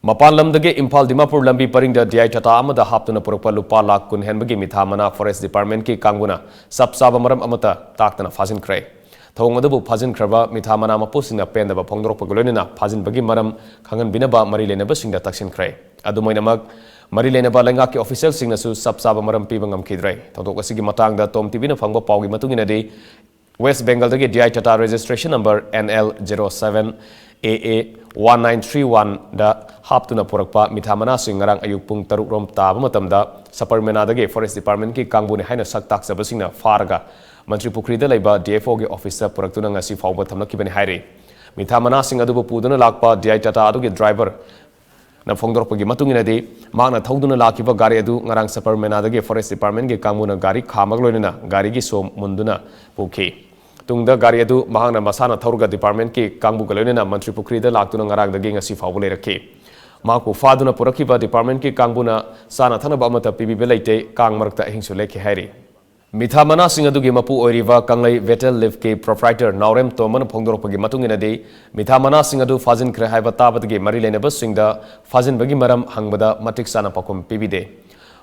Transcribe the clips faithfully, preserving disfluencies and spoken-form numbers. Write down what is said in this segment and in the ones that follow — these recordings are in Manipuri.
ꯃꯄꯥꯟ ꯂꯝꯗꯒꯤ ꯏꯝꯐꯥꯜ ꯗꯤꯃꯥꯄꯨꯔ ꯂꯝꯕꯤ ꯄꯔꯤꯡꯗ D I Tata ꯑꯃꯗ ꯍꯥꯞꯇꯨꯅ ꯄꯨꯔꯛꯄ ꯂꯨꯄꯥ ꯂꯥꯈ ꯀꯨꯟ ꯍꯦꯟꯕꯒꯤ ꯃꯤꯊꯥ ꯃꯅꯥ Forest Departmentꯀꯤ ꯀꯥꯡꯕꯨꯅ ꯆꯞ ꯆꯥꯕ ꯃꯔꯝ ꯑꯃꯠꯇ ꯇꯥꯛꯇꯅ ꯐꯥꯖꯤꯟꯈ꯭ꯔꯦ꯫ ꯊꯧꯑꯣꯡ ꯑꯗꯨꯕꯨ ꯐꯥꯖꯤꯟꯈ꯭ꯔꯕ ꯃꯤꯊꯥ ꯃꯅꯥ ꯃꯄꯨꯁꯤꯡꯅ ꯄꯦꯟꯗꯕ ꯐꯣꯡꯗꯣꯔꯛꯄꯒ ꯂꯣꯏꯅꯅ ꯐꯥꯖꯤꯟꯕꯒꯤ ꯃꯔꯝ ꯈꯪꯍꯟꯕꯤꯅꯕ ꯃꯔꯤ ꯂꯩꯅꯕꯁꯤꯡꯗ ꯇꯛꯁꯤꯟꯈ꯭ꯔꯦ꯫ ꯑꯗꯨꯃꯥꯏꯅꯃꯛ, ꯃꯔꯤ ꯂꯩꯅꯕ ꯂꯩꯉꯥꯛꯀꯤ officialꯁꯤꯡꯅꯁꯨ ꯆꯞ ꯆꯥꯕ ꯃꯔꯝ ꯄꯤꯕ ꯉꯝꯈꯤꯗ꯭ꯔꯦ꯫ ꯊꯧꯗꯣꯛ ꯑꯁꯤꯒꯤ ꯃꯇꯥꯡꯗ Tom TVꯅ ꯐꯪꯕ ꯄꯥꯎꯒꯤ ꯃꯇꯨꯡ ꯏꯟꯅꯗꯤ, West Bengalꯗꯒꯤ D I Tata registration number N L zero seven A A one nine three oneꯗ ꯍꯥꯞꯇꯨꯅ ꯄꯨꯔꯛꯄ ꯃꯤꯊꯥ ꯃꯅꯥꯁꯤꯡ ꯉꯔꯥꯡ ꯑꯌꯨꯛ ꯄꯨꯡ ꯇꯔꯨꯛ ꯔꯣꯝ ꯇꯥꯕ ꯃꯇꯝꯗ ꯁꯕꯔꯃꯦꯅꯥꯗꯒꯤ Forest Departmentꯀꯤ ꯀꯥꯡꯕꯨꯅꯤ ꯍꯥꯏꯅ ꯁꯛ ꯇꯥꯛꯆꯕꯁꯤꯡꯅ ꯐꯥꯔꯒ ꯃꯟꯇ꯭ꯔꯤ ꯄꯨꯈ꯭ꯔꯤꯗ ꯂꯩꯕ D F Oꯒꯤ officeꯇ ꯄꯨꯔꯛꯇꯨꯅ ꯉꯁꯤ ꯐꯥꯎꯕ ꯊꯝꯂꯛꯈꯤꯕꯅꯤ ꯍꯥꯏꯔꯤ꯫ ꯃꯤꯊꯥ ꯃꯅꯥꯁꯤꯡ ꯑꯗꯨꯕꯨ ꯄꯨꯗꯨꯅ ꯂꯥꯛꯄ D I Tata ꯑꯗꯨꯒꯤ driver ꯅ ꯐꯣꯡꯗꯣꯔꯛꯄꯒꯤ ꯃꯇꯨꯡ ꯏꯟꯅꯗꯤ, ꯃꯍꯥꯛꯅ ꯊꯧꯗꯨꯅ ꯂꯥꯛꯈꯤꯕ ꯒꯥꯔꯤ ꯑꯗꯨ ꯉꯔꯥꯡ ꯁꯕꯔꯃꯦꯅꯥꯗꯒꯤ Forest Departmentꯀꯤ ꯀꯥꯡꯕꯨꯅ ꯒꯥꯔꯤ ꯈꯥꯝꯃꯒ ꯂꯣꯏꯅꯅ ꯒꯥꯔꯤꯒꯤ ꯁꯣ ꯃꯨꯟꯗꯨꯅ ꯄꯨꯈꯤ꯫ ꯇꯨꯡꯗ ꯒꯥꯔꯤ ꯑꯗꯨ ꯃꯍꯥꯛꯅ ꯃꯁꯥꯅ ꯊꯧꯔꯒ departmentꯀꯤ ꯀꯥꯡꯕꯨꯒ ꯂꯣꯏꯅꯅ ꯃꯟꯇ꯭ꯔꯤ ꯄꯨꯈ꯭ꯔꯤꯗ ꯂꯥꯛꯇꯨꯅ ꯉꯔꯥꯡꯗꯒꯤ ꯉꯁꯤ ꯐꯥꯎꯕ ꯂꯩꯔꯛꯈꯤ꯫ ꯃꯍꯥꯛꯄꯨ ꯐꯥꯗꯨꯅ ꯄꯨꯔꯛꯈꯤꯕ departmentꯀꯤ ꯀꯥꯡꯕꯨꯅ ꯆꯥꯅ ꯊꯛꯅꯕ ꯑꯃꯠꯇ ꯄꯤꯕꯤꯕ ꯂꯩꯇꯦ, ꯀꯥꯡ ꯃꯔꯛꯇ ꯑꯍꯤꯡꯁꯨ ꯂꯦꯛꯈꯤ ꯍꯥꯏꯔꯤ꯫ ꯃꯤꯊꯥ ꯃꯅꯥꯁꯤꯡ ꯑꯗꯨꯒꯤ ꯃꯄꯨ ꯑꯣꯏꯔꯤꯕ ꯀꯪꯂꯩ Vital Leafꯀꯤ proprietor ꯅꯥꯎꯔꯦꯝ ꯇꯣꯝꯕꯅ ꯐꯣꯡꯗꯣꯔꯛꯄꯒꯤ ꯃꯇꯨꯡ ꯏꯟꯅꯗꯤ, ꯃꯤꯊꯥ ꯃꯅꯥꯁꯤꯡ ꯑꯗꯨ ꯐꯥꯖꯤꯟꯈ꯭ꯔꯦ ꯍꯥꯏꯕ ꯇꯥꯕꯗꯒꯤ ꯃꯔꯤ ꯂꯩꯅꯕꯁꯤꯡꯗ ꯐꯥꯖꯤꯟꯕꯒꯤ ꯃꯔꯝ ꯍꯪꯕꯗ ꯃꯇꯤꯛ ꯆꯥꯅ ꯄꯥꯎꯈꯨꯝ ꯄꯤꯕꯤꯗꯦ꯫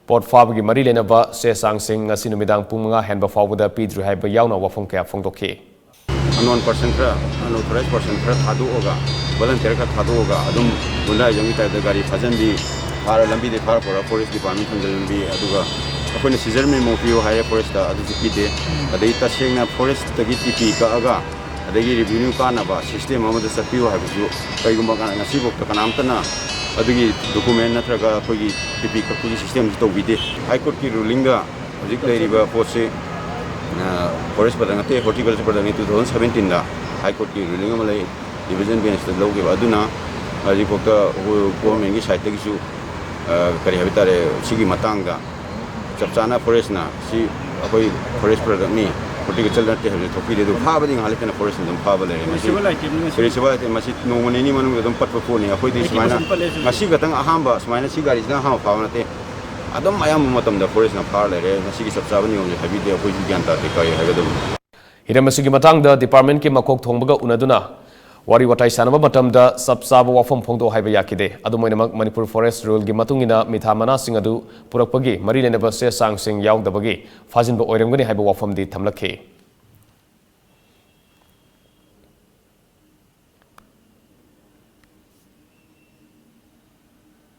ꯄꯣꯠ ꯐꯥꯕꯒꯤ ꯃꯔꯤ ꯂꯩꯅꯕ ꯆꯦ ꯆꯥꯡꯁꯤꯡ ꯉꯁꯤ ꯅꯨꯃꯤꯗꯥꯡ ꯄꯨꯡ ꯃꯉꯥ ꯍꯦꯟꯕ ꯐꯥꯎꯕꯗ ꯄꯤꯗ꯭ꯔꯤ ꯍꯥꯏꯕ ꯌꯥꯎꯅ ꯋꯥꯐꯝ ꯀꯌꯥ ꯐꯣꯡꯗꯣꯛꯈꯤ꯫ Unknown person ꯈꯔ, unauthorized person ꯈꯔ ꯊꯥꯗꯣꯛꯑꯒ, volunteer ꯈꯔ ꯊꯥꯗꯣꯛꯑꯒ ꯑꯗꯨꯝ ꯒꯨꯟꯗꯥ ꯍꯤꯖꯝꯒꯤ typeꯇ ꯒꯥꯔꯤ ꯐꯥꯖꯟꯕꯤ, ꯐꯥꯔ ꯂꯝꯕꯤꯗꯩ ꯐꯥꯔ ꯄꯨꯔꯒ forest department ꯊꯝꯖꯤꯜꯂꯝꯕꯤ, ꯑꯗꯨꯒ ꯑꯩꯈꯣꯏꯅ seizure memo ꯄꯤꯌꯨ ꯍꯥꯏꯔꯦ forestꯇ, ꯑꯗꯨꯁꯨ ꯄꯤꯗꯦ꯫ ꯑꯗꯩ ꯇꯁꯦꯡꯅ forestꯇꯒꯤ ꯇꯤ ꯄꯤ ꯀꯛꯑꯒ, ꯑꯗꯒꯤ revenue ꯀꯥꯟꯅꯕ system ꯑꯃꯗ ꯆꯠꯄꯤꯌꯨ ꯍꯥꯏꯕꯁꯨ ꯀꯩꯒꯨꯝꯕ ꯀꯅꯥ-, ꯉꯁꯤꯐꯥꯎꯗ ꯀꯅꯥꯝꯇꯅ ꯑꯗꯨꯒꯤ document ꯅꯠꯇ꯭ꯔꯒ ꯑꯩꯈꯣꯏꯒꯤ ꯇꯤ ꯄꯤ ꯀꯛꯄꯒꯤ systemꯁꯨ ꯇꯧꯕꯤꯗꯦ꯫ High Courtꯀꯤ rulingꯗ ꯍꯧꯖꯤꯛ ꯂꯩꯔꯤꯕ ꯄꯣꯠꯁꯤ, ꯑ, forest product ꯅꯠꯇꯦ, horticulture product ꯅꯤ꯫ Two thousand seventeenꯗ High Courtꯀꯤ ruling ꯑꯃ ꯂꯩ, division benchꯇ ꯂꯧꯈꯤꯕ꯫ ꯑꯗꯨꯅ ꯍꯧꯖꯤꯛꯐꯥꯎꯗ governmentꯀꯤ sideꯇꯒꯤꯁꯨ, ꯑ, ꯀꯔꯤ ꯍꯥꯏꯕ ꯇꯥꯔꯦ, ꯁꯤꯒꯤ ꯃꯇꯥꯡꯗ ꯆꯞ ꯆꯥꯅ forestꯅ ꯁꯤ ꯑꯩꯈꯣꯏ forest product ꯅꯤ, horticulture ꯅꯠꯇꯦ ꯍꯥꯏꯕꯁꯤ ꯊꯣꯛꯄꯤꯗꯦ꯫ ꯑꯗꯨ ꯐꯥꯕꯗꯤ ꯉꯥꯏꯍꯥꯛ ꯂꯩꯇꯅ forestꯅ ꯑꯗꯨꯝ ꯐꯥꯕ ꯂꯩꯔꯦ꯫ ꯃꯁꯤ Municipal itemꯅꯤ ꯉꯁꯤ꯫ Municipal item, ꯃꯁꯤ ꯅꯣꯡꯃ ꯅꯤꯅꯤ ꯃꯅꯨꯡꯗ ꯑꯗꯨꯝ ꯄꯠꯄ ꯄꯣꯠꯅꯤ꯫ ꯑꯩꯈꯣꯏꯗꯤ ꯑꯩꯒꯤ ꯁꯨꯃꯥꯏꯅ ꯃꯁꯤꯡ ꯄꯠꯂꯦ ꯍꯥꯏꯁꯤꯕꯨ꯫ ꯉꯁꯤ ꯈꯛꯇꯪ ꯑꯍꯥꯟꯕ, ꯁꯨꯃꯥꯏꯅ ꯁꯤ ꯒꯥꯔꯤꯁꯤꯅ ꯑꯍꯥꯟꯕ ꯐꯥꯕ ꯅꯠꯇꯦ꯫ ꯑꯗꯨꯝ ꯑꯌꯥꯝꯕ ꯃꯇꯝꯗ forestꯅ ꯐꯥꯔ ꯂꯩꯔꯦ꯫ ꯉꯁꯤꯒꯤ ꯆꯞ ꯆꯥꯕ ꯅꯤꯌꯣꯝꯁꯦ ꯍꯥꯏꯕꯤꯗꯦ, ꯑꯩꯈꯣꯏꯁꯨ ꯒ꯭ꯌꯥꯟ ꯇꯥꯗꯦ ꯀꯔꯤ ꯍꯥꯏꯒꯗꯕꯅꯣ꯫ ꯍꯤꯔꯝ ꯑꯁꯤꯒꯤ ꯃꯇꯥꯡꯗ departmentꯀꯤ ꯃꯀꯣꯛ ꯊꯣꯡꯕꯒ ꯎꯅꯗꯨꯅ ꯋꯥꯔꯤ ꯋꯥꯇꯥꯏ ꯁꯥꯟꯅꯕ ꯃꯇꯝꯗ ꯆꯞ ꯆꯥꯕ ꯋꯥꯐꯝ ꯐꯣꯡꯗꯣꯛ ꯍꯥꯏꯕ ꯌꯥꯈꯤꯗꯦ꯫ ꯑꯗꯨꯝ ꯑꯣꯏꯅꯃꯛ, ꯃꯅꯤꯄꯨꯔ ꯐꯣꯔꯦꯁ ꯔꯨꯜꯒꯤ ꯃꯇꯨꯡ ꯏꯟꯅ ꯃꯤꯊꯥ ꯃꯅꯥꯁꯤꯡ ꯑꯗꯨ ꯄꯨꯔꯛꯄꯒꯤ ꯃꯔꯤ ꯂꯩꯅꯕ ꯆꯦ ꯆꯥꯡꯁꯤꯡ ꯌꯥꯎꯗꯕꯒꯤ ꯐꯥꯖꯤꯟꯕ ꯑꯣꯏꯔꯝꯒꯅꯤ ꯍꯥꯏꯕ ꯋꯥꯐꯝꯗꯤ ꯊꯝꯂꯛꯈꯤ꯫